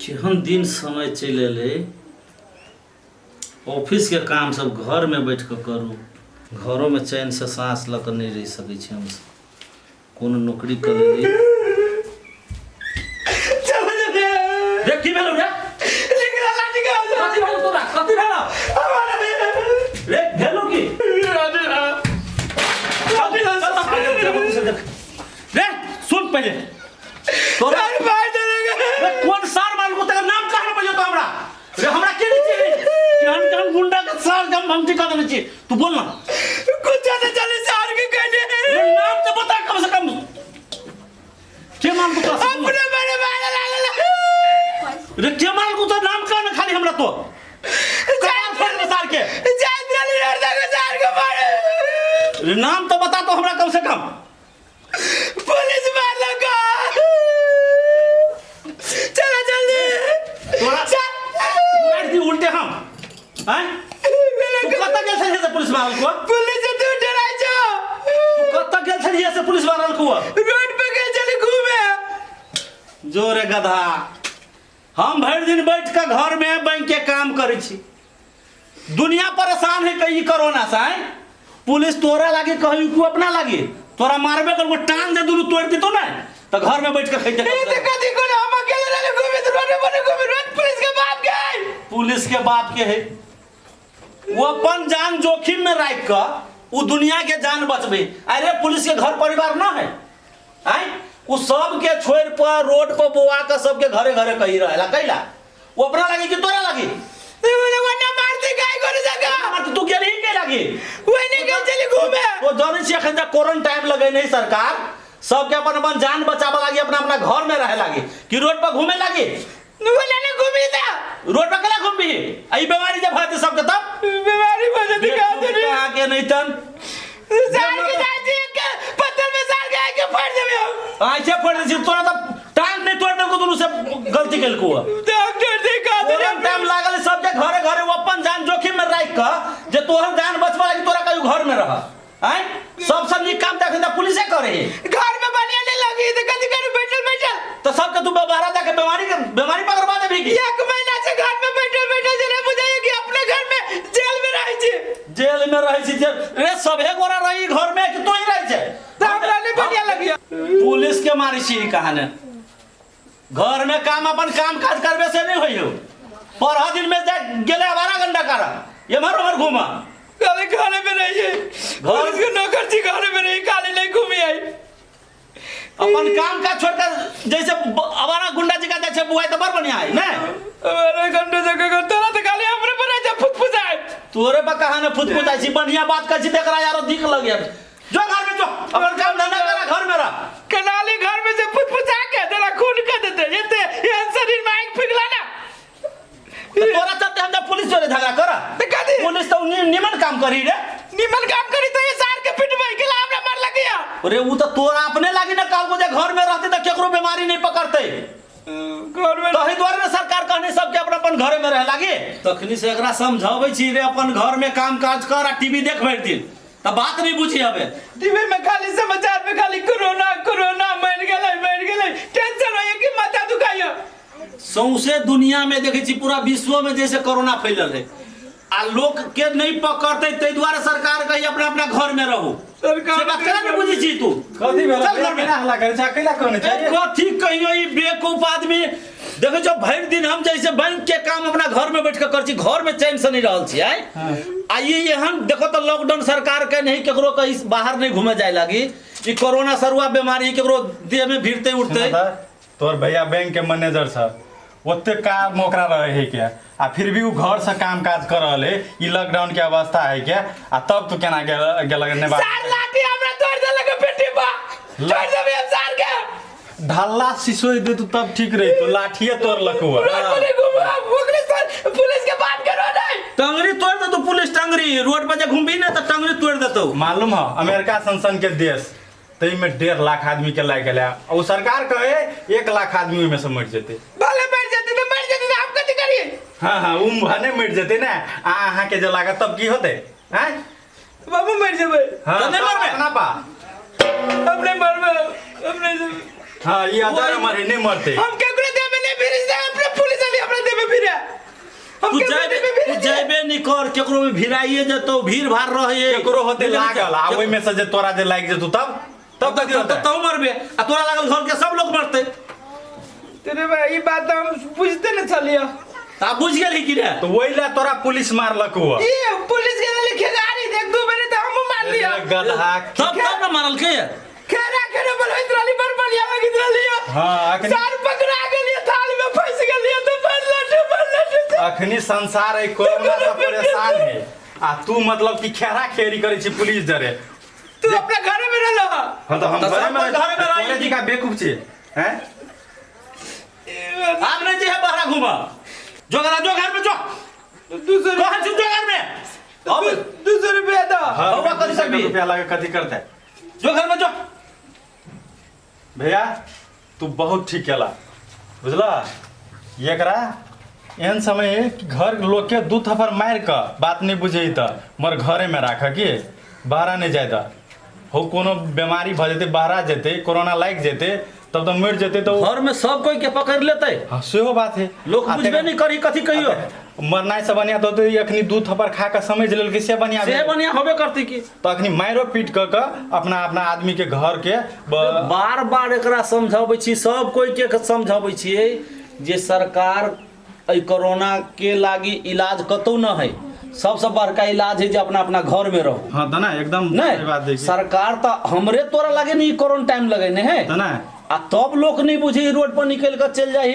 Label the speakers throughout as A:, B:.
A: केहन दिन समय चलि एलै ऑफिसके काम सब घरमे बैठ कऽ करू घरोमे चैनसँ साँस लऽ कऽ नहि रहि सकै छी हमसब कोनो नौकरी कऽ लेली रे की भेलौ रे कथी भेलौ तोरा कथी भेलौ रे भेलौ की रे सुन पहिले तोरा रे कोन सार मारलको तकर नाम कहना पड़ियो तो हमरा रे हमरा के नहीं चाहिए केहन केहन गुंडा के सार के हम भंगटी कर देने छी तू बोल ना
B: कुछ नहीं चले सार के कहने
A: रे नाम तो बता कम से कम के मारलको तोरा से बोल ना।
B: अपने बड़े मारे लागल
A: रे के मारलको तो नाम कह ना खाली हमरा तो कपार फोड़ दे सार के
B: जाइत रहली हरदा के सार के मारे
A: रे नाम तो बता तो हमरा कम से कम
B: पुलिस मारलक चलो जल्दी
A: तोरा
B: चल
A: मार दी उल्टे हम हैं तू कतऽ गेल छलियै से पुलिस मारल को
B: पुलिस से तू डराइ छो
A: तू कतऽ गेल छलियै से पुलिस मारल को
B: रोड पे गेल चली घूमे
A: जो रे गधा हम भरि दिन बैठ कऽ घर में बैंक के काम करै छी दुनिया परेशान है कहीं कोरोना से आँय? पुलिस तोरा लागी कहीं को अपना लागी तोरा मारबे कर टांग दे दुनू तोड़ देतो ना तो घर में बैठ के खैते
B: ए त कथी कोनो हम अकेले रहले घूमे तो रोड पर घूमे रोड पुलिस के बाप के
A: पुलिस के बाप के है वो अपन जान जोखिम में राख के वो दुनिया के जान बचबे अरे पुलिस के घर परिवार ना है आय वो सबके छोड़ पर रोड पर बोआ के सबके घरे घरे कही रहेला कैला वो अपना लागी कि तोरा लागी
B: ए बोले वन्ना मारती गाय कोनो जगह
A: मार तू गेलही के लागी
B: वही गेल चली घूमे
A: वो जाने छी अखन तक क्वारंटाइन लगे नहीं सरकार सबके अपन अपन जान बचावे लागी अपना अपना घर में रहे लागी कि रोड पर घूमे लागी
B: बोले ना घूमी ता
A: रोड पर केला घूमबी आ ई बीमारी जब होते सबके तब
B: बीमारी हो जाती का
A: बेवकूफ कहाँ के नहीं तन
B: सार के जाय छी के पत्थर में सार के आके फाड़ देबे हम
A: आँखे फोड़ दै छी तोरा तऽ टांग नहि तोड़ देलको दुनू से गलती केलको
B: डॉक्टर देखा दे
A: टाइम लागल सबके घरे घरे वो अपन जान जोखिम में राखि कऽ जे तोहर जान बचबा लागी तोरा कहियो घर में रह आँय सबसँ नीक काम तऽ एखन तऽ पुलिसे करे है
B: घर में बढ़िया नहीं लगी तो कथी करू बैठल बैठल
A: तऽ सबके तू बाहर जाके बीमारी के बीमारी पकड़वा देबही की
B: एक महीना से घर में बैठल बैठल जरा बुझाइए कि अपने घर में जेल में रहे छी
A: जेल में रहै छी जेल रे सभे गोरा रही घर में कि तू ही रहै छै
B: तऽ हमरा नहीं बढ़िया लगिया
A: पुलिस के मारै छी कहाने घर में काम अपन काम काज करबे से नहीं होइयो परह दिन में जा गेले आवारा गंडा कर एम्हर ओम्हर घूम
B: खाली घरे में रहिए पुलिस के नौकर छी घरे में रही खाली नहीं घूमी आई
A: अपन काम काज छोड़ कर जैसे आवारा गुंडा जी का जाइ छै बुआई तऽ बड़ बढ़िया है ने
B: अरे गंडो जगह कर तोरा तो खाली हमरे पर जा फुसफुसाए
A: तोरे पर कहा ने फुसफुसाइ छी बढ़िया बात कर छी तेकरा यारो दिख लगे जो घर में जो अपन काम धंधा करा घर में रह
B: कनाली घर में से फुसफुसा के तेरा खून कर देते एते एहन शरीर में आग पिघला ना
A: तो तोरा चलते हम जब पुलिस जोरे झगड़ा कर
B: तो कथी?
A: पुलिस तो निमन काम करी रे
B: निमन काम करी तो ये सार के पिटबै के हमरा मार लगिया
A: अरे उ तो तोरा अपने लागी ना कहलको जे घर में रहते तो केकरो बीमारी नहीं पकड़ते
B: घर में
A: तही दुआरे ने सरकार कहने सबके अपन अपन घरे में रहे लागी तखनी से एकरा समझाबै छी रे अपन घर में काम काज कर आ टीवी देख भरि दिन त बात नहीं बुझी हबे
B: टीवी में खाली समाचार में खाली कोरोना कोरोना मर गेलै मर गेलै टेंशन होइए कि माथा दुखाइए
A: सौंसे दुनिया में देखै छी पूरा विश्व में जैसे कोरोना फैलल है आ लोक के नहीं पकड़ते ताहि दुआरे सरकार कही अपना अपना घर में रहू
B: सरकार
A: से बात केना नहीं बुझै छी तू
C: कथी भेल
A: चल घर में
C: केना हल्ला करै छै अकेला कोन छै
A: ए, कथी कहियो ई बेवकूफ आदमी देखै छौ भरि दिन हम जैसे बैंक के काम अपना घर में बैठ के करै छी घर में चैन से नहीं रहल छी आय आ ई एहन देखो तो लॉकडाउन सरकार के नहीं केकरो कहीं बाहर नहीं घूमे जाए लागी ई कोरोना सरुआ बीमारी केकरो देह में भिड़ते उठते
C: तोर भैया बैंक के मैनेजर छ ओते काम ओकरा रहे है क्या आ फिर भी उ घर से काम काज कर रहल है ई लॉकडाउन के अवस्था है क्या आ तब तू केना गेल गेल ने बात
B: सार लाठी हमरा तोड़ देलक पेटी पा तोड़ देबे हम सार के
C: ढल्ला सिसोइ दे तू तब ठीक रही तो लाठिए तोड़लक हुआ
B: रोड पर नहीं घूमो ओकरे सर पुलिस के बात करो नहीं
A: टंगरी तोड़ देतौ पुलिस टंगरी रोड पर जे घूमबी ने तऽ टंगरी तोड़ देतौ
C: मालूम है अमेरिका सन के देश ताहिमे 1.5 लाख आदमी के लागि गेलै आ ओ सरकार कहे 1 लाख आदमी ओहिमे से मरि जेतै
B: भले मर जेतै तऽ मर जेतै तऽ हम कथी करियै
C: हँ हँ ओ भने मरि जेतै ने आ अहाँके जे लागत तब की होतै आँय
B: बाबू मरि जेबै
C: हँ
A: तऽ नहि
C: तब
A: मरबै?
C: अपना पा
B: हम नहि मरबै हम नहि जेबै
C: हँ ई अदर मरे नहि मरतै
B: हम केकरो देबै नहि भिरिज देबै अपने पुलिस हम
A: तू
B: केकरो
A: जाबे
B: में
A: तू
B: भिड़े
A: जाबे नहीं कर, केकरो में भिड़ाइए जेतौ, भीड़ भाड़ रहे,
C: केकरो होते लागल आ ओहि में से जे तोरा जे लागि जेतौ तब तब कथी
A: तब
C: होतै?
A: तो मरबे आ तोरा लागल घर के सब लोग मरते।
B: तेरे भाई ई बात हम बुझते न छलियो।
A: त आब बुझि गेलही कि रे?
C: तो वही ला तोरा पुलिस मारलक हुआ।
B: ई पुलिस के लिखे गाड़ी देख दू बेरे त हम मार लिया।
C: गधा।
A: तब तब न मारलकै।
B: खेरा खेरा बोलैत रहली, बड़ बढ़िया लगैत रहली।
C: हाँ, अखनी
B: सार पकड़ा गेलिए, थाल में फंस गेलिए तो बड़ लड्डू बड़ लड्डू।
C: अखनी संसार है कोरोना से परेशान है आ तू मतलब कि खेरा खेरी करै छी पुलिस जरे।
B: तू अपना घरे में रहलो।
C: हाँ तो हम
A: तो
C: घरे
A: सब
C: में
A: कोई घरे में रही।
C: तोरे जी का बेवकूफ छी हैं?
A: आब नहीं जे है बाहर घूमा, जो घर जो घर में जो
B: 200
A: कहाँ छी जो घर में अब
B: 200 रुपया दो।
C: हाँ,
A: बौआ कथी सकबी?
C: रुपया लगे कथी करते?
A: जो घर में जो।
C: भैया तू बहुत ठीक केला बुझला। एकरा एहन समय है कि घर लोग के दू थप्पड़ मारि कऽ बात नहीं बुझे तऽ मगर घरे में राख के बाहरा नहीं जाए तऽ हो कोनो बीमारी भऽ जेतै, बाहरा जेतै, कोरोना लागि जेतै तब तऽ मरि जेतै। तऽ
A: घर में सब कोई के पकड़ लेतै।
C: हाँ सेहो बात है।
A: लोग
C: आ
A: बुझबे
C: तकर
A: नहीं करी कथी कहियो।
C: मरनाइ से बढ़िया तऽ होतै अखनी दू थप्पड़ खा कऽ समझि लेलकै से बढ़िया
A: से
C: भेल।
A: बढ़िया होबे करती की।
C: तऽ अखनी मारिओ पीट कऽ कऽ अपना अपना आदमी के घर के
A: बार बार एकरा समझाबै छी, सब कोई के समझाबै छियै जे सरकार एहि कोरोना के लागी इलाज कतौ न है, सबसे बड़का इलाज है जे अपना अपना घर में रहो।
C: हाँ तऽ ना एकदम सही बात
A: नहीं
C: है।
A: सरकार तऽ हमरे तोरा लागे नहीं क्वारंटाइन लगेने है
C: तऽ ना
A: आ तब लोग नहीं बुझे, रोड पर निकल कर चल जाए,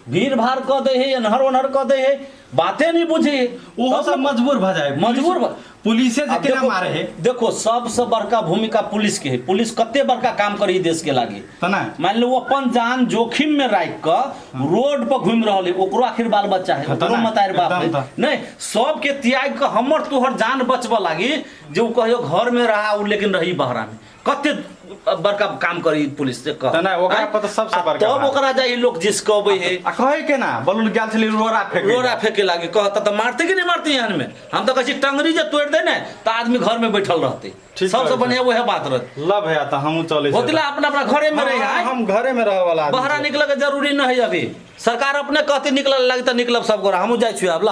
A: भीड़ भाड़ कऽ दे है, एन्हर ओन्हर कऽ दे है, बाते नहीं बुझे।
C: ओहो सब मजबूर भऽ जाए,
A: मजबूर
C: पुलिसे जे
A: आब
C: केना
A: देखो,
C: मारे है।
A: देखो सबसे बड़का भूमिका पुलिस के है। पुलिस कते बड़का काम करी देश के लागी।
C: तऽ ना
A: मान लो अपन जान जोखिम में राखि कऽ रोड पर घूमि रहल है, ओकरो आखिर बाल बच्चा है,
C: हाँ, तऽ
A: ओकरो
C: ना,
A: मतार बाप है।
C: एकदम तऽ।
A: नहीं सबके त्याग कऽ हमर तोहर जान बचबऽ लागी जे ओ कहियो घर में रहा उ लेकिन रही बहरा में, कते बड़का काम करी पुलिस से कह।
C: तऽ नहि, ओकरा पर तऽ सबसँ
A: आ
C: बड़का
A: तब
C: बात।
A: ओकरा जाइ लोग जिसकबै है
C: आ कहै केना बलून गेल छलै रोड़ा फेकै
A: रोड़ा फेंके लागे, कहता तऽ मारते कि नहीं मारते एहन में? हम तऽ कहै छी टंगरी जे तोड़ि दे ने तऽ आदमी घर में बैठल रहते,
C: ठीक
A: सबसे
C: कहै छी।
A: बढ़िया वएह बात रहते।
C: ल भैया तऽ हमहूँ चलै छी।
A: होतला अपना अपना घरे में रही है,
C: हम घरे में रहै वाला आदमी
A: बाहर
C: छी।
A: निकले के जरूरी नहीं है। अभी सरकार अपने कहती निकल लगे तऽ निकलब सब गोरा, हमहूँ जाइ छी आब।